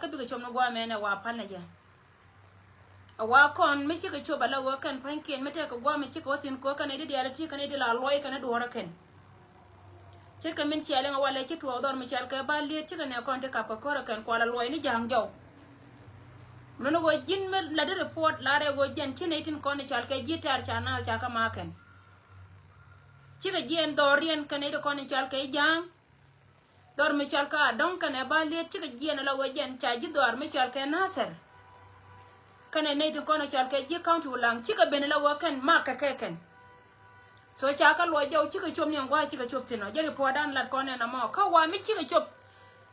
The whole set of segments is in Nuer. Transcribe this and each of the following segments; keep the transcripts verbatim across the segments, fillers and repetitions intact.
kä bikɛ cop ni guamɛ nɛ wa pal nɛ jɛ. A wa kɔn mi cikɛ cop a la wä kɛn pa̱nykiɛn mi tɛkɛ guamɛ cikɛ wä thin kɔ kɛn i̱ di diaal ti kɛn i̱ di la luɔy kɛn i̱ duɔrä kɛn. Ce̱tkɛ min cia liŋ a walɛ ci tuɔɔk dhɔr mi cal kɛ ba liet cikɛ nɛ kɔn ti kap kɛ kɔrɛ kɛn kual a luɔy ni ja̱a̱ŋ jɔw. Luni wä ji̱n mi la di report la rɛ wä jɛn ci nɛy tin kɔn i̱ cal kɛ ji̱ tɛ̈r ca naath ca kä ma kɛn. Cikɛ jiɛn dhɔr riɛn kɛn i̱ di kɔn i̱ cal kɛ ja̱a̱ŋ. Dhɔr mi cɔal kä Adɔŋ kɛnɛ ba liet cikɛ jiɛn ala wee jɛn ca ji̱ dhɔaar mi cɔal kɛ Nasir. Kɛnɛ nɛy ti kɔn cɔal kɛ ji̱ county Ulaŋ cikɛ ben ala wee kɛn mak kɛ kɛ kɛn. So ca kä luɔc jɔw cikɛ cop ni ɛn gua̱a̱ cikɛ cop thin ɔ. Jɛ report dan lat kɔn ɛn amɔ kä wa mi cikɛ cop.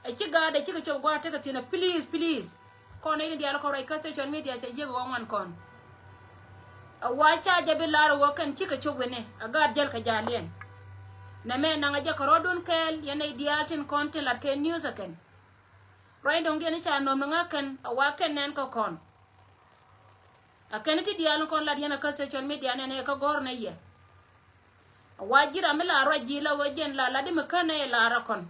Ɛ ci gaat ɛ cikɛ cop gua̱a̱ tekɛ thin ɔ, please, please. Kɔn nɛy ni diaal kɔn ruac kä social media cɛ jiäk ɣɔ̱ ŋuan kɔn. A wa ca jɛ bi lar a wä kɛn cikɛ cop wini a gaat jäl kɛ jaliɛn. Nɛ mɛ naŋ a jɛ kɛ rɔɔdun kɛɛl yɛn nɛy diaal tin kɔn tin lat kɛ news a kɛn. Ruac dɔŋdiɛn i̱ ca nɔm ni ŋa̱ kɛn a wa kɛn nɛn kä kɔn. A kɛn ti diaal ni kɔn lat yɛn a kä social media nɛn ɛ kä gɔ̱r nɛ yɛ. A wa ji̱ ram mi la ruac ji̱ la wä jɛn la lat di mi kän nɛ yɛ lar a kɔn.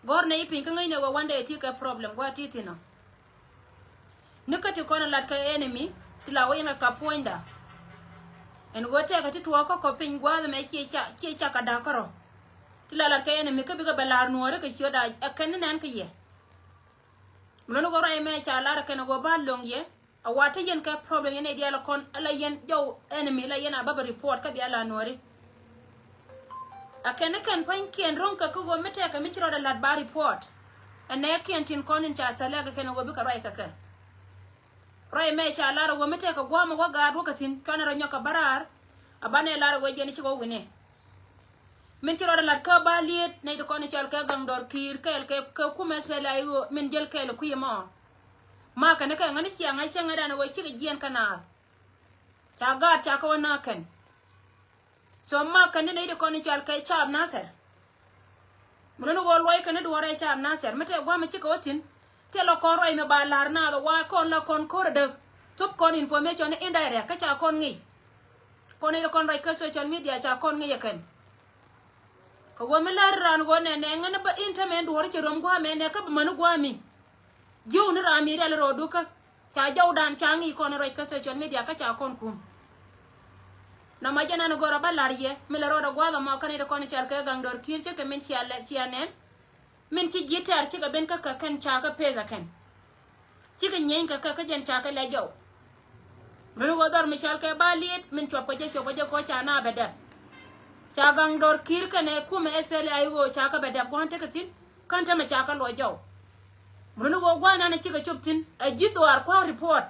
Gɔ̱r nɛ i̱ piny kä ŋäcnɛ wä wandɛ i̱ ti kɛ problem gua̱a̱ ti thi̱n ɔ. Ni kä ti kɔn lat kɛ enemy ti la wä yɛn kɛ kap puɔ̱nyda. Ɛn wä tɛkɛ ti tuɔɔk kä kɔ piny gua̱a̱th ɛmɛ ciɛ ca, ciɛ ca kɛ da̱k kärɔ. Ti la lat kɛ enemy kä bikɛ bɛ la̱r nuɔ̱ɔ̱ri kɛ ciöt a kɛn ni nɛn kä yɛ. Mi luni ɣöö ruac ɛmɛ ca lar kɛn ɣöö ba lo̱ŋ yɛ. A wa te yɛn kɛ problem yɛn nɛy diaal kɔn ala yɛn jɔw enemy la yɛn a bä bɛ report kä bia la nuɔri. A kɛn ni kɛn pa̱nykiɛn ro̱ŋ kɛ kä ɣöö mi tɛkɛ mi ci rɔɔdɛ la̱t ba report. Ɛ nɛɛkiɛn tin kɔn in ca thɛlɛ kɛ kɛn ɣöö bikɛ ruac kɛ kɛ. Ruac mɛ ca lar ɣöö mi tɛkɛ gua̱a̱mɛ wä gaat wä kɛ thi̱n cuanɛ rɔ nyɔk kɛ bä raar. A banɛ lar ɣöö jɛn ci wä wi̱nɛ. Min ci rɔɔdɛ la̱t kä ba liet nɛy ti kɔn i̱ cɔal kɛ gaŋ dɔr ki̱i̱r kɛɛl kɛ, kɛ kumɛ thɛlɛ a i̱ ɣöö min jäl kɛɛl kui̱ ɛmɔ. Ma kɛn kɛ ŋäni ciaŋ a cäŋ ɛ dan ɛ wee cikɛ jiɛn kä naath. Ca gaat ca kä wä na kɛn. So ma kɛn ni nɛy ti kɔn i̱ cɔal kɛ caap Nasir. Mi luni ɣöö luɔc kɛn ni duɔrɛ caap Nasir mi tɛk gua̱a̱mɛ cikɛ wä thi̱n. Thilɛ kɔn ruac mi ba la̱r naath ɛ wa kɔn la kɔn ko̱r ɛ däk. Thop kɔn information ni indirect kä ca kɔn ŋi̱i̱c. Kɔn nɛy ti kɔn ruac kä social media ca kɔn ŋi̱i̱c ɛ kɛn. Kɛ wä mi lär ran ɣöö nɛ nɛ ŋän bä in tämɛ in duɔ̱ɔ̱r cɛ röm gua̱a̱mɛ nɛ kä bä mäni gua̱a̱mi. Ji̱w ni ram mi rial rɔɔdu kä ca jɔwdan ca ŋi̱i̱c kɔn ruac kä social media kä ca kɔn kum. Nɔmɔ jɛ nan gɔrɔ bä la̱r yɛ mi lɛ rɔɔdɛ gua̱a̱th ɛmɔ kä nɛy ti kɔn i̱ cɔal kɛ gaŋ dɔr ki̱i̱r cä kɛ min cia lɛ cia nɛn. Min ci ji̱ tɛ̈r cikɛ ben kä kɛ kɛn ca kä peth ɛ kɛn. Cikɛ nyieny kɛ kɛ kä jɛn ca kɛ lɛ jɔw. Min ɣöö dhɔr mi cɔal kɛ ba liet min cuɔp kɛ jɛ cuɔp kɛ jɛ kɔ ca na bɛ dɛp. Ca gaŋ dɔr ki̱i̱r kɛnɛ kumɛ S P L A I ɣöö ca kɛ bɛ dɛp gua̱n tekɛ thi̱n kän tämɛ ca kɛ luɔc jɔw. Min ɣöö gua̱n nanɛ cikɛ cop thi̱n ɛ ji̱ dhɔaar kua̱r report.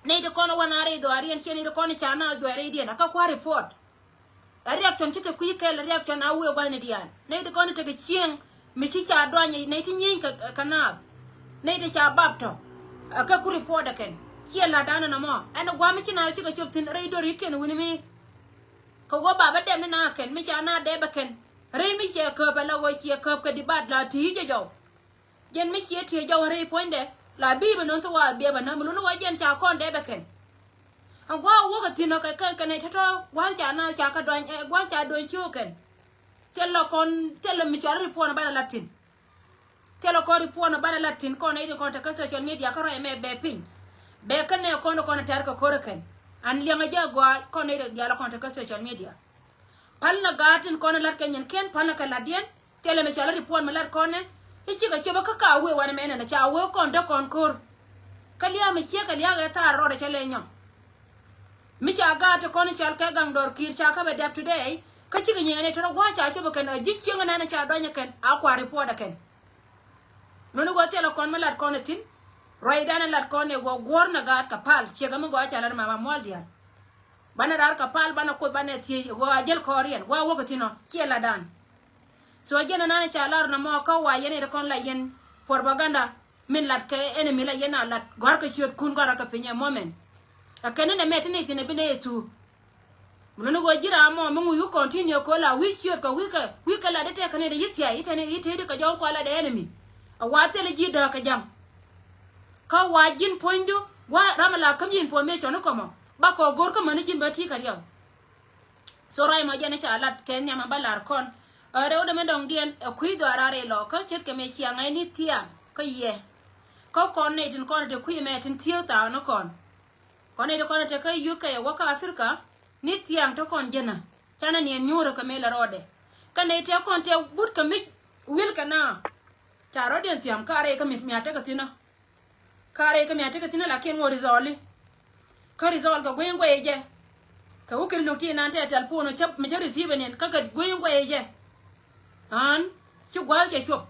Nɛy ti kɔn ɛ wä na rɛy dhɔaar yɛn ciɛ nɛy ti kɔn ɛ ca na juɛɛr rɛydiɛn ɛ kä kua̱r report. A reaction ci te kui̱ kɛl a reaction a wee gua̱thni diaal. Nɛy ti kɔn tekɛ cieŋ mi ci ca duany nɛy ti nyieny kɛ, kɛ naath. Nɛy ti ca bap tɔ. A kɛ ku report ɛ kɛn. Ciɛ la̱tdan ɛn ɛmɔ. Ɛn ɛ gua̱a̱th mi ci naath cikɛ cop thi̱n rɛy do̱rikiɛn wi̱ni mi. Kɛ ɣöö bapä dɛp ni naath kɛn mi ca naath dɛp ɛ kɛn. Rɛy mi ciɛ käp ɛ la ɣöö ciɛ käp kɛ dibat la ti̱i̱ jɛ jɔw. Jɛn mi ciɛ tiee jɔw rɛy puɔ̱nydɛ la bi̱i̱ bɛ nɔn thok wa biɛ bɛ näm luni wa jɛn ca kɔn dee bɛ kɛn. Ɛn gua̱a̱k wäk ɛ thi̱n ɔ kɛ kɛn kɛn ɛ tɔ̱tɔ̱ gua̱a̱k ca na ca kɛ duany ɛ gua̱a̱k ca duany ci wä kɛn. Thilɛ kɔn thilɛ mi cɔal ripuɔn ɛ banɛ la thi̱n. Thilɛ kɔn ripuɔn ɛ banɛ la thi̱n kɔn ɛ i̱ kɔn te kä social media kä rɔy ɛmɛ bɛ piny. Bɛ kɛn ɛ kɔn ɛ kɔn ɛ tɛr kɛ ko̱r ɛ kɛn. An liɛŋ ɛ jɛ ɛ gɔaa kɔn ɛ i̱ diaal ɛ kɔn te kä social media. Pal na gaat tin kɔn ɛ lat kɛ nyin kiɛn pal na kɛ lat diɛn. Thilɛ mi cɔal ripuɔn mi lat kɔn ɛ i̱ cikɛ ciöpä kä ka wee wanɛ mɛnɛ na ca wee kɔn dee kɔn ko̱r. Kä lia̱a̱ mi ciek kɛ lia̱a̱ kɛ thaar rɔɔdɛ cɛ lɛ nyɔk. Mi ca gaat ti kɔn i̱ cɔal kɛ gaŋ dɔr ki̱i̱r ca kä bɛ dɛp today kä cikɛ nyiɛɛn ɛ tɔ̱tɔ̱ gua̱a̱c ca ciöpä kɛn ɛ ji̱ cieŋ ɛnɛn ca dɔ̱ny ɛ kɛn a kua ripuɔt ɛ kɛn. Nuni wä thilɛ kɔn mi lat kɔn ɛ thi̱n. Ruacdan ɛ lat kɔn ɛ wä guɔ̱r na gaat kɛ pal ciek ɛmɛ gɔaa ca lat mama mual diaal. Banɛ raar kɛ pal banɛ kuoth banɛ thiec ɛ wä a jäl kɔɔriɛn wä a wäk ɛ thi̱n ɔ ciɛ latdan. So jɛn ɛnan ca lar nɔmɔ kä wa yɛn ɛ ti kɔn la yɛn propaganda. Min lat kɛ enemy la yɛn a lat gɔ̱a̱r kɛ ciötkun gɔ̱a̱r kɛ piny ɛ moment. Ɛ kɛn ni nɛ mɛ ti ni thi̱n ɛ bi nɛ yɛ thuuk. Mi luni ɣöö ji̱ ram mɔ mi ŋuc wi̱i̱ continue ko̱ la wi̱i̱ ciöt kɛ wi̱i̱ kɛ wi̱i̱ kɛ lat di tɛk kɛ ni di yi̱ thia̱a̱c i̱ tɛn i̱ tëëdi kɛ jɔw kualɛ dɛ enemy. Ɛ wa thilɛ ji̱ dääk kɛ ja̱ŋ. Kä wa ji̱n puɔ̱nydu wa ram ɛ la käm ji̱ information i̱ kɔmɔ ba kɔ go̱r kä mäni ji̱n bä ti̱i̱ kɛ riɛk. So ruac mɔ jɛn i̱ ca lat kɛ nhiam ɛ bä la̱r kɔn. Ɛ rɛw dämɛ dɔ̱ŋdiɛn ɛ kui̱ dhɔaar a rɛy lɔ kä ce̱tkɛ mëë ciaŋ ɛ ni thiaam. Kä yɛ. Kä kɔn nɛy tin kɔn te kui̱ mɛ tin thieek thaak ni kɔn. Kɔn nɛy ti kɔn te kä U K wä kä Africa ni thiaŋ te kɔn jenä. Canɛ niɛn nyuurä kɛ mëë la rɔɔdɛ. Kä nɛy te kɔn te but kɛ mi wil kɛ na. Ca rɔɔdiɛn thiaŋ ka rɛy kä mi, mi a tekɛ thinä. Ka rɛy kä mi a tekɛ thinä lakin wä rizɔli. Kä rizɔl kɛ guiny guɛy jɛ. Kɛ wä kiri nuk ti nan te tɛl puun cä mi cä receive nin kä kɛ guiny guɛy jɛ. An ci gua̱a̱th cɛ cuɔp.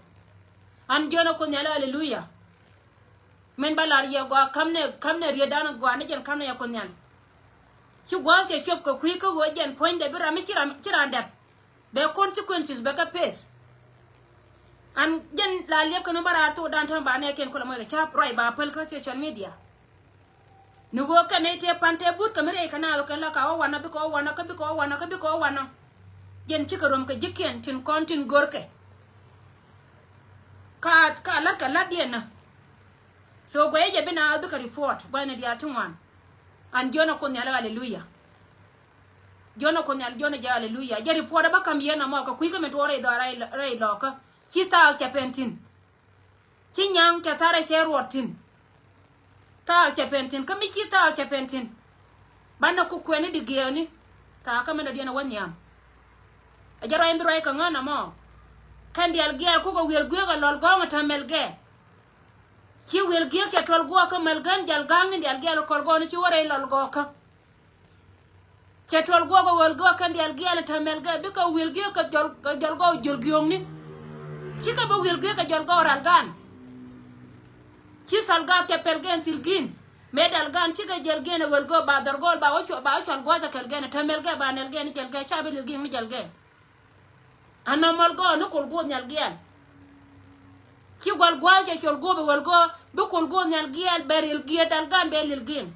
An jiɔn a Kuoth Nhial, aleluya. Min ba lar yɛ gɔaa kamnɛ, kamnɛ rietdan gɔaa ni jɛn kamnɛ yɛ Kuoth Nhial. Ci gua̱a̱th cɛ cuɔp kɛ kui̱ kä ɣöö jɛn puɔ̱nydɛ bi ram mi ci ram, ci ran dɛp. Bɛ consequences bɛ kɛ face. An jɛn la liɛp kɛn ba raar thokdan täämɛ ba nɛɛkiɛn kulɛ mɔc kɛ ca̱p ruac ba päl kä social media. Ni ɣöö kɛn nɛy tëë pan tëë but kɛ mi rɛy kɛ naath kɛn la ka wä wanɔ bikɛ wä wanɔ kä bikɛ wä wanɔ kä bikɛ wä wanɔ. Jɛn cikɛ röm kɛ ji̱kiɛn tin kɔn tin görkɛ. Ka, ka la̱t kɛ la̱tdiɛn nä. So guɛy jɛ bi naath bikɛ report gua̱thni diaal ti ŋuan. An jiɔn a Kuoth Nhial, aleluya. Jiɔn a Kuoth Nhial, jiɔn a jɛ, aleluya. Jɛ report ɛ bä ka̱m yɛn amɔ kɛ kui̱ kä mi tuɔɔk rɛy dhɔaar rɛy, rɛy lɔɔkä. Ci thaak cɛ pɛn thi̱n. Ci nyaŋ cɛ tharɛ cɛ ruɔt thi̱n. Thaak cɛ pɛn thi̱n kä mi ci thaak cɛ pɛn thi̱n. Banɛ ku kuɛni di giɛɛkni. Thaak kä mi dɔ̱diɛn ɛ wä nhiam. Ɛ jɛ ruac in bi ruac kɛ ŋän amɔ. Kɛn diaal giaal kukɛ wiel gui̱eek ɛ lɔl gɔ̱ŋ ɛ tämɛlgɛ. Ci wiel gi̱eek cɛ tuɔl guɔɔk kä mɛlgän jal ga̱a̱ŋni diaal giaal kɔl gɔ̱ɔ̱ni ci wä rɛy lɔl gɔ̱ɔ̱kä. Cɛ tuɔl guɔk ɛ wiel guɔk kɛn diaal giaal ɛ tämɛlgɛ bikɛ wiel giaal kɛ jɔl, kɛ jɔl gɔw jiöl giöŋni. Cikɛ bi wiel giaal kɛ jɔl gɔw ral gan. Ci thal gaak kɛ pɛl gɛn thil gin. Mëë dal gan cikɛ jɛl gɛn ɛ wiel guɔk ba dhɔr gɔl ba wä cuɔl, ba wä cuɔl gua̱th ɛ kɛl gɛn ɛ tämɛlgɛ ba nɛl gɛn ɛ jɛl gɛ ca bi lil giaŋni jɛl gɛ. Anɔmɔl gɔɔ ni kol guɔth nhial giaal. Ci gual gua̱a̱c cɛ col guɔp ɛ wal gɔɔ bi kol guɔth nhial giaal bɛ ril giaal dal gan bɛ lil giaŋ.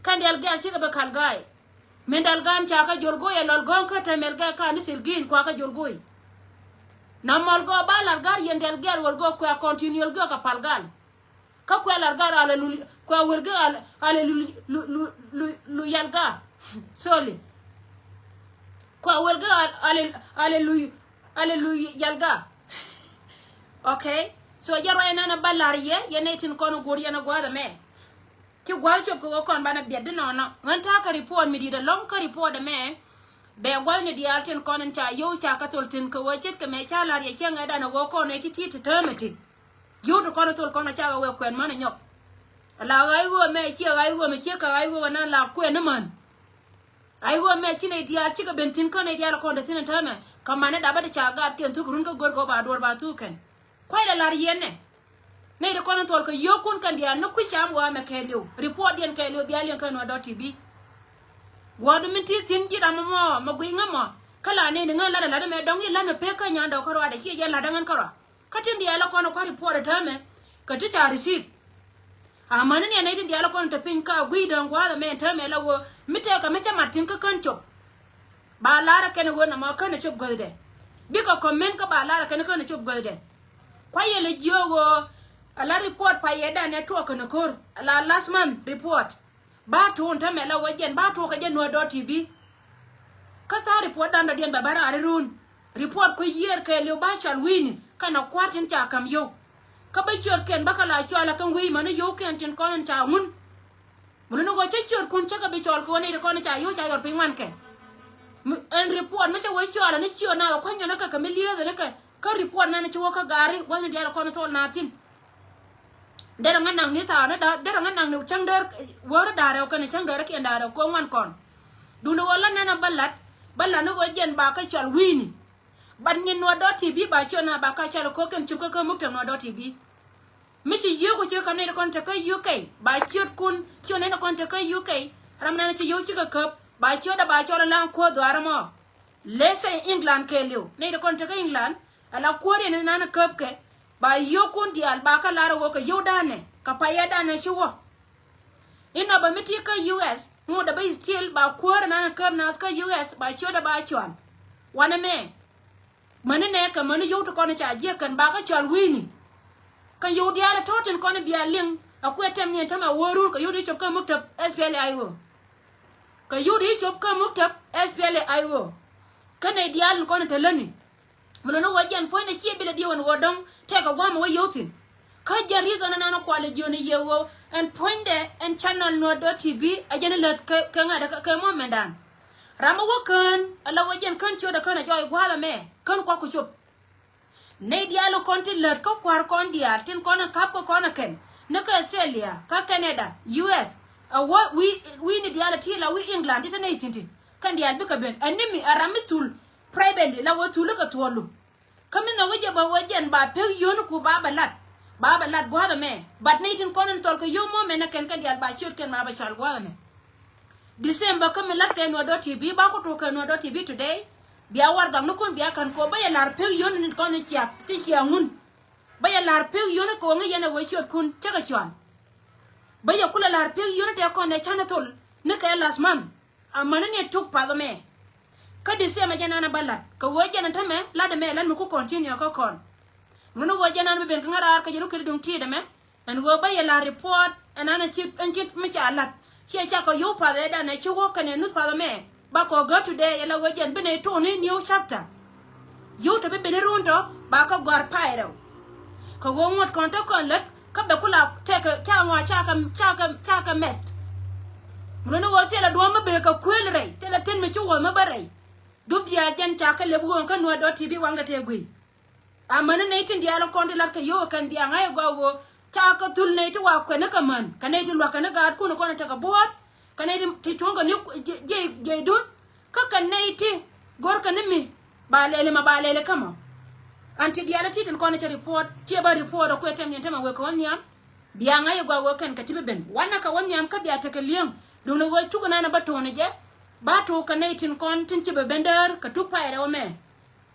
Kɛn diaal giaal cikɛ bi kal ga̱a̱y. Min dal gan ca kä jol go̱o̱yɛ lɔl gɔ̱ŋ kä tɛmɛl gɛ kan ni thil gi̱i̱n kua kä jol go̱o̱y. Na mɔl gɔɔ ba lar gar yɛn dial gial wal gɔɔ kua continue gɔɔ kɛ pal gal. Kä kua lar gar alɛ lul kua wal gɛ alɛ lul lu lu lu lu yal ga. Sorry. Kua wal gɛ alɛ alɛ lu alɛ lu yal ga. Okay. So jɛ ruac nana ba lar yɛ yɛn nɛ tin kɔn go̱o̱r yɛn a gua̱a̱th ɛmɛ. Ci gua̱th cop kɛ ɣöö kɔn banɛ biɛt di nɔnɔ ɣän ta̱a̱ kä report mi di̱t ɛlɔ̱ŋ kä report ɛmɛ. Bɛ gua̱thni diaal tin kɔn in ca yio̱w ca kä thol thi̱n kɛ ɣöö ce̱tkɛ mɛ ca la̱r yɛ cieŋ ɛ danɛ ɣöö kɔn ɛ ti ti ti täämɛ ti. Yio̱w ti kɔn ɛ thol kɔn ɛ ca ɣä wee kuɛn män ɛ nyɔk. Ala ɣa̱c ɣöö mɛ ciɛ ɣa̱c ɣöö mɛ ciɛ kɛ ɣa̱c ɣöö nan la kuɛn ni män. Ɣa̱c ɣöö mɛ ci nɛy diaal cikɛ ben thi̱n kä nɛy diaal ɛ kɔn te thi̱n ɛ täämɛ kɛ man ɛ dapä ti ca gaatkiɛn thuk run kä go̱r kɛ ɣöö ba duɔ̱ɔ̱r ba thuk kɛn. Kua̱c la la̱r yɛn nɛ. Nɛy ti kɔn in thɔl kɛ yio̱o̱kun kɛn diaal ni kui̱ cam ɣɔaa mɛ kɛɛliw. Report diɛn kɛɛliw bia liɛŋ kä Nuer dot T V. Guɔ̱ɔ̱rdu min ti thi̱n ji̱ ram mɔ mɛ guiy ŋä mɔ. Kä la nɛy ni ŋä lat ɛ lat mɛ dɔ̱ŋ i̱ lat mɛ pek kä nyandɛ kä ruaadɛ ciɛ jɛn lat däŋ ɛn kä rua. Kä tin diaal ɛ kɔn ɛ kua̱r report ɛ täämɛ kɛ ti ca receive. Amäni ni a nɛy tin diaal ɛ kɔn te piny ka guiy däŋ gua̱a̱th ɛmɛ ɛn täämɛ la ɣöö mi tɛɛkɛ mi cä mat thi̱n kä kän cop. Ba lar ɛ kɛn ɛ ɣöö nɔmɔ kän ɛ cop guäthdɛ. Bikɛ comment kä ba lar ɛ kɛn kän ɛ cop guäthdɛ. Kuayɛ lɛ jiök ɣöö a la report payɛ dan ɛ tuɔɔk kɛn ɛ ko̱r a la last month report. Ba tuun tämɛ la wä jɛn ba tuɔɔk kɛ jɛ Nuer dot T V. Kä tha̱a̱ report dan dɔ̱diɛn bɛ bä raar irun. Report kui̱ yiëër kɛɛliw ba cɔal wi̱i̱ni kɛn ɛ kua̱r tin ca käm yio̱w. Kä bä ciötkiɛn bä kɛ la cɔal ɛ kɛn wi̱i̱ mäni yio̱wkiɛn tin kɔn in ca ŋun. Mi luni ɣöö cä ciötkun cä kɛ bi cɔɔl kɛ ɣöö nɛy ti kɔn ca yio̱w ca yɔr piny ŋuan kɛ. Mi ɛn report mi cä wee cɔɔl ɛn ciöt na ɣöö kuany nyɔn kä kɛ mi lieth ɛn kɛ kä report nan ci wä kä gaari wä ni diaal kɔn thol na thi̱n. Derɛ ŋä naŋ ni thaani da derɛ ŋä naŋ ni cäŋ däär wääri da̱rɛ wä kɛn cäŋ däär kiɛn da̱rɛ wä kɛ ŋuan kɔn. Duundɛ ɣöö la nɛn a bä lat bä lat ni ɣöö jɛn ba kä cɔl wi̱i̱ni. But nyin Nuer dot T V ba ciöt na ba kä cɔl ko̱ kɛn cup kä kä muk te Nuer dot T V. Mi ci yiëëku ci käm nɛy ti kɔn te kä U K ba ciötkun ciöt nɛy ti kɔn te kä U K. Ram nan ci yio̱w cikɛ käp ba ciötdɛ ba cɔl in la̱a̱ŋ kuäär dhɔaar ɛmɔ. Let's say England kɛɛliw nɛy ti kɔn te kä England ala kuäär yɛn in nan käpkɛ ba yio̱wkun diaal ba kä lar ɛ ɣöö kɛ yio̱w danɛ kɛ payɛ danɛ ci wä. Inɔ bɛ mi ti kä U S ŋot dɛ bä still ba kuäär in nan käp naath kä U S ba ciötdɛ ba cɔl. Wanɛ mɛ. Mäni nɛ kɛ mäni yio̱w ti kɔn ca jiɛk kɛn bakä cɔal wi̱i̱ni. Kɛ yio̱w diaal tɔ̱ tin kɔn bia liŋ a kuɛ tɛm niɛn tämɛ wä run kɛ yio̱w ti cop kä muktäp S P L A I O. Kɛ yio̱w ti cop kä muktäp S P L A I O. Kä nɛy diaal in kɔn te läni. Mi luni wä jɛn puɔ̱nydɛ ciɛ bilɛ diɛ wän wä dɔ̱ŋ tɛkɛ gua̱a̱mɛ wä yio̱w thi̱n. Kä jɛn reason ɛn an kualɛ jiön i̱ yɛ ɣöö ɛn puɔ̱nydɛ ɛn channel Nuer dot T V ɛ jɛn i̱ lät kɛ, kɛ ŋa̱t kɛ, kɛ moment dan. Ram mi wä kään ala wä jɛn kään ciötdɛ kään ɛ jɔɔc gua̱a̱th ɛmɛ kään kuak ku cop. Nɛy diaal kɔn tin lät kä kua̱r kɔn diaal tin kɔn ɛ ka̱p kä kɔn ɛ kɛn ni kä Australia, kä Canada, U S, ɛ wä wi̱i̱, wi̱i̱ni diaal ɛ ti la wi̱i̱ England ti te nɛy tin tin kɛn diaal bikɛ ben. Ɛn ni mi ɛ ram mi thul privately la wä thul kɛ thuɔlu. Kä mi nhɔk i̱ jɛ bä wee jɛn ba pek yio̱o̱ni ku ba bɛ lat, ba bɛ lat gua̱a̱th ɛmɛ. But nɛy tin kɔn in thɔl kɛ yio̱w mɔ mɛn ɛ kɛn kɛ diaal ba ciöt kɛn ba bɛ cɔal gua̱a̱th ɛmɛ. December kä mi lat kɛ Nuer dot T V ba ku tok kɛ Nuer dot T V today. Bia warɛgaknikun bia ka̱n kɛ ɣöö bä yɛ la̱r pek yio̱o̱ni ni kɔn in cia, ti cia ŋun. Bä yɛ la̱r pek yio̱o̱ni kɛ ɣöö ŋäc yɛn ɛ wee ciötkun cä kɛ cɔal. Bä yɛ kulɛ la̱r pek yio̱o̱ni tɛ kɔn ɛ ca̱n ɛ thol ni kɛ last month. Amäni ni tuk path ɛmɛ. Kä December jɛn an a bä lat kɛ ɣöö jɛn an tämɛ lat ɛmɛ lat mi ku continue kä kɔn. Ŋuni ɣöö jɛn an bi ben kä ŋa̱ raar kä jɛn wä kɛ duŋ ti̱i̱t ɛmɛ. Ɛn ɣöö bä yɛ la̱r report ɛn an a ci, ɛn ci mi ca lat ciɛ cakɔ yio̱w path ɛ dan ɛ ci wä kɛnɛ nuth path ɛmɛ. Ba kɔ gät today yɛ la ɣöö jɛn bi nɛy tuɔɔni new chapter. Yio̱w tɔ bi ben run tɔ ba kä gɔ̱a̱r pay rɛw. Kɛ ɣöö ŋuɔ̱t kɔn tɔ kɔn lät kä bɛ kula tekɛ ca ŋɔa ca kɛ, ca kɛ, ca kɛ mɛth. Mun ni ɣöö thilɛ duɔ̱ɔ̱m mi bee kɛ kuël rɛy, thilɛ tin mi ci wuɔth mi bä rɛy. Dup diaal jɛn ca kɛ lep ɣöö kä Nuer dot T V waŋdɛ tëë guiy. Amäni nɛy tin diaal kɔn ti lat kɛ yio̱w kɛn bia ŋa̱c ɛ gɔaa ɣöö ca kɛ thul nɛy ti wa kuɛn ni kɛ män kɛ nɛy ti lua̱k kɛn ni gaatkun kɔn tekɛ buɔ̱ɔ̱t. Kɛ nɛy ti, ti cuɔ̱ŋ kɛ ni jiɛc, jiɛcdun. Kä kɛ nɛy ti go̱rkɛ ni mi ba lɛli ma ba lɛli kä mɔ. An ti diaal ti tin kɔn cɛ report ciɛ ba report ɔ kuɛ tɛm ni tɛm a wek kɛ wä nhiam. Bia ŋa̱c ɛ gɔaa wek kɛn kɛ ti bi ben wanɛ kɛ wä nhiam kä bia tekɛ li̱eŋ. Duŋni wek cuk nan a ba to̱o̱n jɛ ba to̱o̱k kɛ nɛy tin kɔn tin ci bɛ ben däär kɛ tuk pay rɛw ɛmɛ.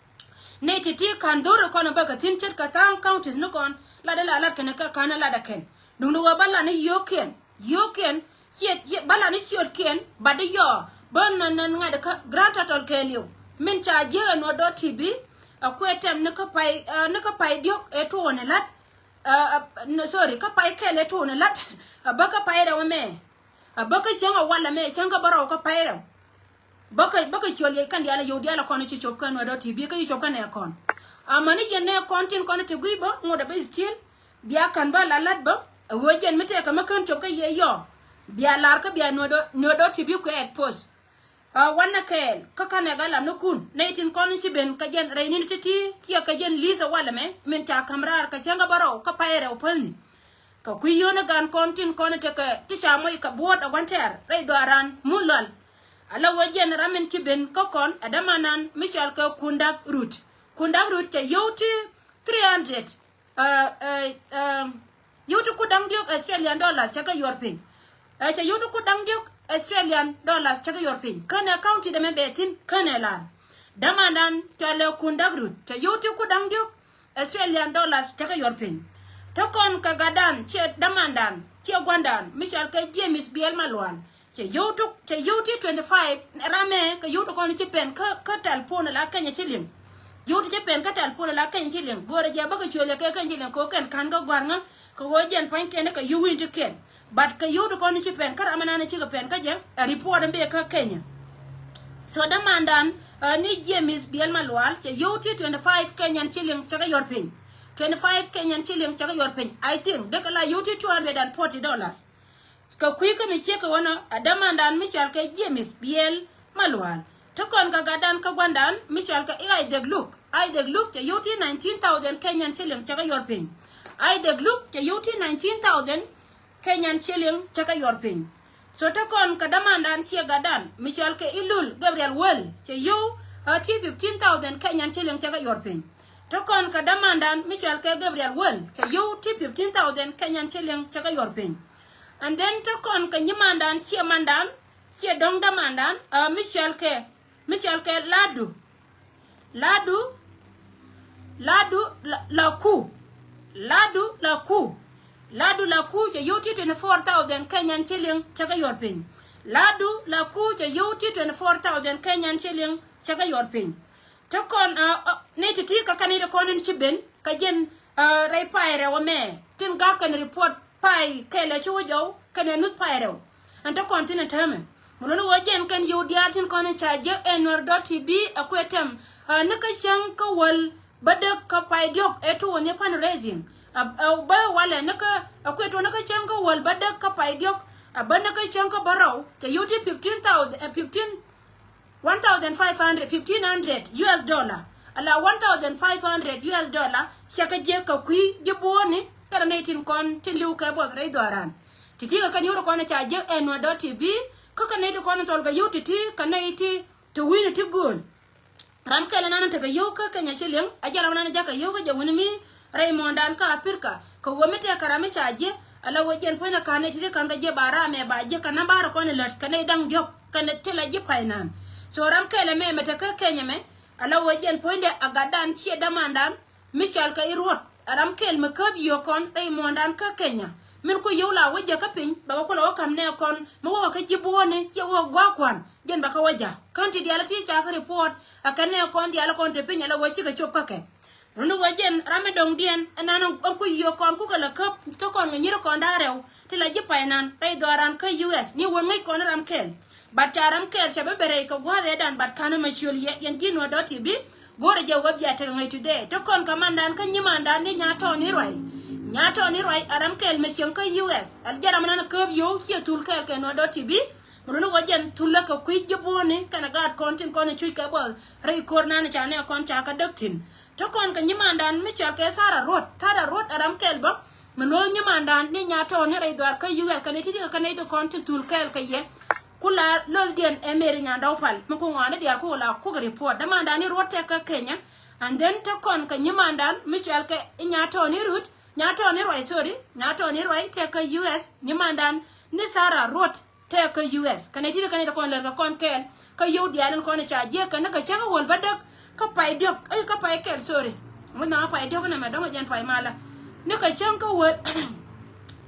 Nɛy ti ti ka̱n dho̱r kɔn bä kɛ thi̱n ce̱tkɛ tha̱a̱ŋ counties ni kɔn lat ila lat kɛn kä ka̱n lat ɛ kɛn. Duŋni wä bä lat ni yio̱o̱kiɛn, yio̱o̱kiɛn ciɛ, ciɛ bä lat ni ciötkiɛn. Bat di yɔɔ bä nɔn nɔn ŋa̱t kä grand total kɛɛliw. Min ca jiäk ɛ Nuer dot T V. Ɛ kuɛ tɛm ni kä pay, ɛ, ni kä pay diɔ̱k ɛ tuɔɔni lat. Ɛ, ɛ, no, sorry, kä pay kɛl ɛ tuɔɔni lat. Ɛ bä kä pay rɛw ɛmɛ. Ɛ bä kä cäŋ ɛ wal ɛmɛ cäŋ kä bä rɛw kä pay rɛw. Bä kä, bä kä ciöl yec kɛn diaal a yio̱w diaal a kɔn ci cop kɛn Nuer dot T V kä ci cop kɛn ɛ kɔn. Amäni yɛn nɛ kɔn tin kɔn ti gui̱i̱ bä ŋot a bä still. Bia ka̱n bä la lat bä. Ɛ ɣöö jɛn mi tɛkɛ mi kän cop kä yɛ yɔɔ. Bia lar kä bia Nuer dot, Nuer dot T V kuɛ expose. A wanɛ kɛɛl kä känɛ gat lamnikun nɛy tin kɔn ci ben kä jɛn rɛy ni̱n ti̱ti̱ ciɛ kä jɛn li̱th ɛ wal ɛmɛ min ca ka̱m raar kä cäŋ kä bä rɛw kä pay rɛw päthni. Kɛ kui̱ yio̱o̱ni gan kɔn tin kɔn tekɛ ti ca moc kɛ buɔ̱ɔ̱t ɛ gua̱n tɛ̈r rɛy dhɔaaran mun lual. Ala wee jiɛn ram min ci ben kä kɔn ɛ dämandan mi cɔal kɛ Kundak Rut. Kundak Rut cɛ yio̱w ti three hundred, ɛ, ɛ, ɛ, yio̱w ti ku da̱ŋ diɔ̱k Australian dollars cɛ kɛ yuɔr piny. Ɛ, cɛ yio̱w ti ku da̱ŋ diɔ̱k Australian dollars cɛ kɛ yuɔr piny. Känɛ county dämɛ bɛ thi̱n känɛ lar. Dämandan cɔalɛ Kundak Rut cɛ yio̱w ti ku da̱ŋ diɔ̱k Australian dollars cɛ kɛ yuɔr piny. Te kɔn kɛ gatdan ciɛ dämandan ciɛ gua̱ndan mi cɔal kɛ James Biɛl Malual. Cɛ yio̱w tuk, cɛ yio̱w ti twenty five ramɛ kɛ yio̱w ti kɔn ci pɛn kä, kä telephone la Kenya shilling. Yio̱w ti ci pɛn kä telephone la Kenya shilling. Go̱rɛ jɛ bä kɛ ciöl yɛ kɛ Kenya shilling kɛ kɛn ka̱n kä gua̱r ŋä kɛ ɣöö jɛn pua̱ny kɛn kɛ yio̱w wi̱n ti kɛn. But kɛ yio̱w ti kɔn ci pɛn kä ramɛ nan cikɛ pɛn kä jɛ ɛ report in bee kä Kenya. So dämandan, uh, ni James Biɛl Malual cɛ yio̱w ti twenty five Kenyan shilling cɛ kɛ yuɔr piny. Twenty five Kenyan shilling cɛ kɛ yuɔr piny. I think dekɛ la yio̱w ti two hundred and forty dollars. Kɛ kui̱ kä mi ciek kɛ wänä ɛ dämandan mi cɔal kɛ James Biɛl Malual. Te kɔn kɛ gatdan kä gua̱ndan mi cɔal kɛ Isaac Luk. Isaac Luk cɛ yio̱w ti nineteen thousand Kenyan shilling cɛ kɛ yuɔr piny. Isaac Luk cɛ yio̱w ti nineteen thousand Kenyan shilling cɛ kɛ yuɔr piny. So te kɔn kɛ dämandan ciɛ gatdan mi cɔal kɛ Ilul Gabriel Wel cɛ yio̱w, uh, ti fifteen thousand Kenyan shilling cɛ kɛ yuɔr piny. Te kɔn kɛ dämandan mi cɔal kɛ Gabriel Wel cɛ yio̱w ti fifteen thousand Kenyan shilling cɛ kɛ yuɔr piny. And then te kɔn kɛ nyimandan ciɛ mandan ciɛ dɔ̱ŋ dämandan, uh, mi cɔal kɛ, mi cɔal kɛ Ladu. Ladu, Ladu la, Laku. Ladu Laku. Ladu Laku cɛ yio̱w ti twenty four thousand Kenyan shilling cɛ kɛ yuɔr piny. Ladu Laku cɛ yio̱w ti twenty four thousand Kenyan shilling cɛ kɛ yuɔr piny. Te kɔn, uh, uh, ni ti ti kä kɛn i̱ ti kɔn in ci ben kä jɛn, uh, rɛy pay rɛw ɛmɛ tin gak kɛn report pay kɛl ɛ ci wä jɔw kɛn ɛ nuth pay rɛw. Ɛn te kɔn tin ɛ täämɛ mɛ luni wä jɛn kɛn yio̱w diaal tin kɔn in ca jek ɛ Nuer dot T V ɛ kuɛ tɛm, uh, ni kä cäŋ kä wäl bä dek kä pay diɔ̱k ɛ tuɔɔni fundraising. Ɛ bä walɛ ni kä ɛ kui̱ tuɔ̱n ni kä cäŋ kä wäl bädäk kä pay diɔ̱k. Ɛ bä ni kä cäŋ kä bärɔw cɛ yio̱w ti fifteen thousand, ɛ fifteen, one thousand five hundred, fifteen hundred U S dollar. Ala one thousand five hundred U S dollar cɛ kɛ jiäk kɛ kui̱ ji̱ buɔ̱ɔ̱ni kɛnɛ nɛy tin kɔn tin li̱w kɛ buɔth rɛy dhɔaaran. Ti̱ti̱ kɛ kɛn yio̱w ti kɔn ca jiäk ɛ nuɔ̱t dɔ̱ ti bi kä kɛ nɛy ti kɔn thɔl kɛ yio̱w ti̱ti̱ kɛ nɛy ti ti wi̱i̱ni ti gööl. Ram kɛl ɛnan tekɛ yio̱w kä Kenya shilling, a jɛ ram ɛnan jakä yio̱w kä jɛ wi̱ni mi rɛy muɔ̱ɔ̱ndan kä Africa. Kɛ ɣöö mi tɛk kɛ ram mi ca jiɛ, ala ɣöö jɛn puɔ̱nydɛ ka̱n nɛy ti̱ti̱ ka̱n kɛ jiɛ ba ram ɛ ba jiɛ kɛ namba rɛ kɔn ilät kɛ nɛy da̱ŋ diɔ̱k kɛnɛ ti la ji̱ pay nan. So ram kɛl ɛmɛ mɛ tekɛ Kenya mɛ, ala ɣöö jɛn puɔ̱nydɛ a gatdan ciɛ dämandan mi cɔal kɛ i̱ ruɔ̱t. Ɛ ram kɛl mi käp yio̱o̱k kɔn rɛy muɔ̱ɔ̱ndan kä Kenya. Min ku yio̱w la wä jɛ kä piny bɛ kɛ ku la wä ka̱m nɛ kɔn mi wä kɛ ji̱ buɔ̱ɔ̱ni ciɛ wä gua̱a̱k kua̱n. Jɛn bɛ kä wä ja̱ kän ti diaal ti ca kä report. Ɛ kɛ nɛ kɔn diaal kɔn te piny ala wä cikɛ cop kä kɛ. Runi wä jɛn ram mi dɔ̱ŋdiɛn ɛnan ɛn kui̱ yio̱o̱k kɔn kukɛ la käp te kɔn kɛ nyi̱r kɔn da̱a̱ rɛw ti la ji̱ pay nan rɛy dhɔaaran kä U S ni wä ŋäc kɔn ram kɛl. But ca ram kɛl ca bä ben rɛy kɛ gua̱a̱th ɛ dan but ka̱n mɛ ciöl yɛ yɛn ji̱ nuɔ̱t dɔ̱ ti bi. Go̱rɛ jɛ wä bia tekɛ ŋäc today te kɔn kɛ mandan kä nyimandan ni Nyatɔni Ruay. Nyatɔni Ruay ɛ ram kɛl mɛ cieŋ kä U S. Ɛl jɛ ram nan käp yio̱w ciɛ thul kɛɛl kɛ nuɔ̱t dɔ̱ ti bi. Mi runi wä jɛn thulä kɛ kui̱ ji̱ buɔ̱ɔ̱ni kɛnɛ gaat kɔn tin kɔn i̱ cuc kɛ buɔth rɛy ko̱r nan ca nɛ kɔn ca kɛ däk thi̱n. Te kɔn kɛ nyimandan mi cɔal kɛ Thara Ruɔt. Thara Ruɔt ɛ ram kɛl bä mi lo̱th nyimandan ni Nyatɔni rɛy dhɔaar kä U S kɛnɛ ti̱ti̱ kɛ kɛnɛ ti kɔn tin thul kɛɛl kɛ yɛ. Ku la lo̱thdiɛn ɛ Mary Nyandɔw Pal mi ku ŋɔaani diaal ku la kuk report dämandan ni Ruɔt tɛk kä Kenya. And then te kɔn kɛ nyimandan mi cɔal kɛ i̱ Nyatɔni Ruɔt, Nyatɔni Ruay, sorry, Nyatɔni Ruay tɛk kä U S, nyimandan ni Thara Ruɔt tɛk kä U S. Kɛnɛ ti̱ti̱ kɛnɛ ti kɔn lät kɛ kɔn kɛɛl kä yio̱w diaal in kɔn ca jiäk kɛn ni kɛ cäŋ kä wäl bädäk kä pay diɔ̱k, ɛ kä pay kɛl, sorry. Mi nhɔaŋ pay diɔ̱k inɛ mɛ dɔ̱ŋ ɛ jɛn pay malä. Ni kɛ cäŋ kä wäl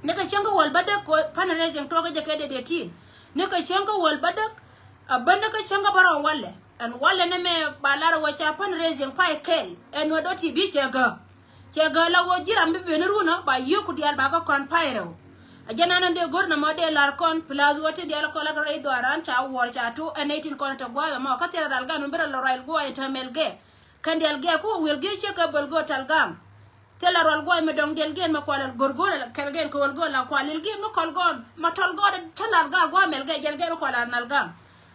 ni kɛ cäŋ kä wäl bädäk kɛ fundraising tuɔɔk kä jɛ kɛ dee dee tin. Ni kɛ cäŋ kä wäl bädäk a bä ni kɛ cäŋ kä bärɔw walɛ. Ɛn walɛ ni mɛ ba lar wä ca fundraising pay kɛl ɛn wä dɔ̱ ti bi cɛ gä. Cɛ gä la wä ji̱ ram bi ben run ɔ ba yio̱k ku diaal ba kä kɔn pay rɛw. A jɛ nan ɛn dee go̱r nɔmɔ dee lar kɔn plus wä ti diaal kɔn la kɛ rɛy dhɔaaran ca wuɔr ca tu ɛn nɛy tin kɔn te gua̱a̱th ɛmɔ kä thilɛ ral gan mi bi rɛ lɔ ruac gua̱a̱th ɛ te mɛl gɛ. Kɛn diaal gɛɛl ku wä wi̱el gi̱i̱c ciek kɛ bäl go̱o̱r Talgaŋ. Thilɛ rual guay mi dɔ̱ŋ diɛl gɛn mi kual al go̱r go̱r kɛl gɛn kɛ wal go̱r la kual il gɛn mi kɔl gɔr ma tɔl gɔr te lal gar guam ɛl gɛ jɛl gɛn mi kual al nal gam.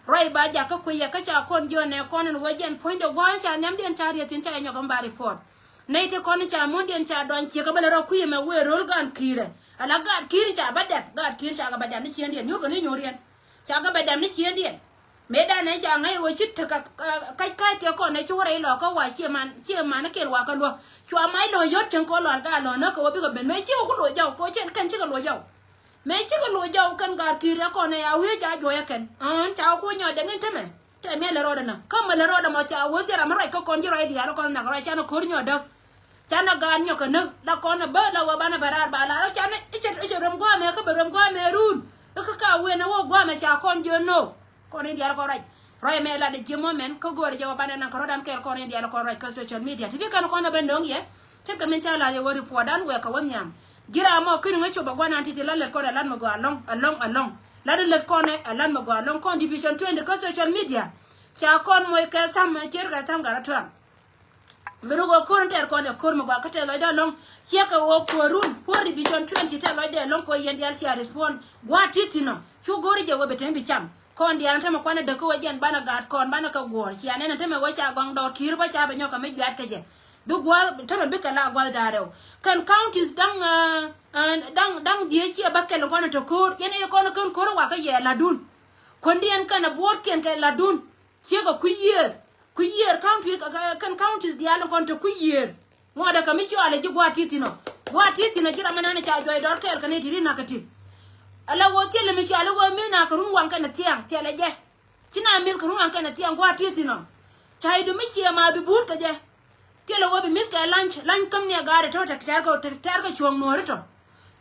Ruac ba jakä kui̱ yɛ kä ca kɔn jiɔn nɛ kɔn in wä jɛn puɔ̱nydɛ gua̱a̱c ca nhiamdiɛn ca rieth thi̱n ca jɛ nyɔk in ba report. Nɛy ti kɔn in ca muɔ̱ndiɛn ca dɔny ciek kä bä lɛ rɔ kui̱ ɛmɛ wëë ro̱l gan ki̱i̱rɛ. Ala gaat ki̱i̱r in ca bä dɛp, gaat ki̱i̱r ca kɛ bä dɛp ni ciëndiɛn nyuɔ̱k kɛ ni nyuɔ̱riɛn. Ca kɛ bɛ dɛm ni ciëndiɛn. Mëëdan ɛ ca ŋäc ɣöö ci tekɛ kac ka̱c kɛ kɔn ɛ ci wä rɛy lɔɔkä wa ciɛ man ciɛ man kɛl wa kä luäk. Cua mac lɔ̱ɔ̱c yɔ̱t cäŋ kɔn lual gaa lɔ̱ɔ̱n ɣä kɛ ɣöö bikɛ ben mëë ci wä ku loc jɔw kɛ ɣöö cɛn kɛn cikɛ loc jɔw. Mëë cikɛ loc jɔw kɛn gaat ki̱i̱r ɛ kɔn ɛ a wiee ca juɔc ɛ kɛn. Ɛn ca wä ku wä nyɔɔdɛ ni tämɛ. Tɛmɛ lɛ rɔɔdɛ nä kä mɛ lɛ rɔɔdɛ mɔ ca wä thil ram mi ruac kä kɔn ji̱ ruac diaal ɛ kɔn nhak ruac canɛ ko̱r nyɔɔdä. Canɛ gaat nyɔk kɛ näk la kɔn ɛ bä la wä banɛ bɛ raar ba la la canɛ i̱ cɛ i̱ cɛ röm gua̱a̱mɛ kä bɛ röm gua̱a̱mɛ run. I̱ kä ka wen ɛ wä gua̱a̱mɛ ca kɔn jiö no. Kɔn in diaal kɔn ruac ruac mɛ lat ɛ ji̱ mɔ mɛn kä go̱o̱rɛ jɛ wä banɛ naŋ kɛ rɔ̱dan kɛɛl kɔn in diaal kɔn ruac kä social media ti ti kɛn kɔn ɛ bä nöŋ yɛ. Cɛ kɛ min ca la̱r yɛ wä report dan wɛɛk kɛ wä nhiam. Ji̱ ram mɔ kä ni ŋä cop ɛ gua̱n an ti ti la lät kɔn ɛ lat mɛ gɔaa lɔ̱ŋ ɛ lɔ̱ŋ ɛ lɔ̱ŋ. Lat in lät kɔn ɛ ɛ lat mɛ gɔaa lɔ̱ŋ kɔn division twenty kä social media. Ca kɔn moc kɛ tham mɛ cier kɛ tham gat rɔ tuaŋ. Mi ri ɣöö ko̱r in tɛr kɔn ɛ ko̱r mi gɔaa kä tɛth lɔcdä ɛlɔ̱ŋ. Ciɛ kɛ ɣöö kuäärun kuäär division twenty tɛth lɔcdä ɛlɔ̱ŋ kɛ ɣöö yɛn diaal cia respond gua̱a̱t ti̱thi̱n ɔ. Cu go̱o̱ri jɛ ɣöö bɛ te mi bi cam kɔn diaal ɛn tämɛ kuanɛ däk kä ɣöö jɛn banɛ gaat kɔn banɛ kɛ guɔ̱ɔ̱r cia nɛn ɛn tämɛ ɣöö ca gɔŋ dɔɔr ki̱i̱r bä ca bɛ nyɔk kɛ mi jua̱a̱t kä jɛ. Bi gua̱a̱th tämɛ bikɛ la gua̱a̱th da̱a̱r rɛw. Kɛn counties da̱ŋ da̱ŋ da̱ŋ dhieec ciɛ bä kɛl in kɔn in te ko̱o̱r yɛn in kɔn in kän ko̱o̱r in wakä yɛ latdun. Kuändiɛn kɛn ɛ buɔ̱ɔ̱tkiɛn kɛ latdun. Ciek ɛ kui̱ yiëër kui̱ yiëër county kɛn counties diaal in kɔn te kui̱ yiëër. Ŋuɔ̱tdɛ kɛ mi cɔalɛ ji̱ gua̱a̱t ti̱thi̱n ɔ gua̱a̱t ti̱thi̱n ɔ ji̱ ram mi nan ca juɔc dɔr kɛɛl kɛ ni ti̱ti̱ nak kɛ ti. Ala ɣöö thilɛ mi cɔalɛ ɣöö mi nak kɛ run waŋ kɛn ɛ thiaŋ thilɛ jɛ. Ci na mi̱th kɛ run waŋ kɛn ɛ thiaŋ gua̱a̱t ti̱thi̱n ɔ. Ca i̱ du mi ciɛ ma bi buut kɛ jɛ. Thilɛ ɣöö bi mi̱th kɛ la̱ny la̱ny käm ni ɛ gaat ɛ tɔ̱ tɛ̈r kɛ tɛ̈r kɛ cuɔ̱ɔ̱ŋ nuɔ̱ɔ̱ri tɔ̱.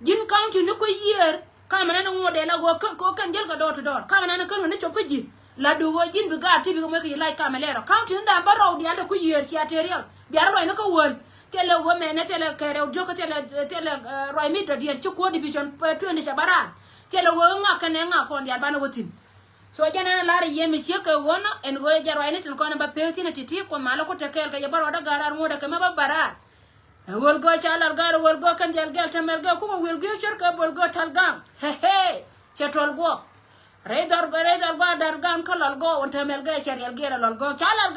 Ji̱n county ni kui̱ yiëër kamɛ nɛn ŋuɔ̱t dee la ɣöö kän kɛ ɣöö kän jäl kɛ door to door kamɛ nɛn kän kɛ ni cop kä ji̱. La du ɣöö ji̱n bi gaat ti bi kɛ muec kɛ ji̱ lac kamɛ lɛɛr ɔ county ni da̱a̱n bä rɔw diaal te kui̱ yiëër cia tëë riɛk bia rɔ ruac ni kä wäl. Thilɛ ɣöö mɛnɛ thilɛ kɛ rɛw diɔ̱k kä thilɛ thilɛ ruac mi dɔ̱diɛn ci kuɔ̱r division twenty ca bä raar. Thilɛ ɣöö ŋak kɛnɛ ŋak kɔn diaal banɛ wä thi̱n. So jɛn ɛn a lar yɛ mi ciek kɛ ɣöö nɔ ɛn ɣöö jɛ ruacni tin kɔn in ba pek thi̱n a ti̱ti̱ kuɔth malä ku te kɛɛl kɛ jɛ bä rɔɔdä ga̱r raar ŋuɔ̱tdä kɛ mɛ bä bä raar. Ɛ wël gök ca lal gak, ɛ wël gök kɛn dial gɛl tɛmɛl gɛ kukɛ wël gök cär kɛ böl gök tal gak. Hehe. Cɛ tuɔl guɔ. Rɛy dhɔr, rɛy dhɔr gua dar gak kä lal gök wän tɛmɛl gɛ cɛ riɛl gɛl lal gök ca lal gak.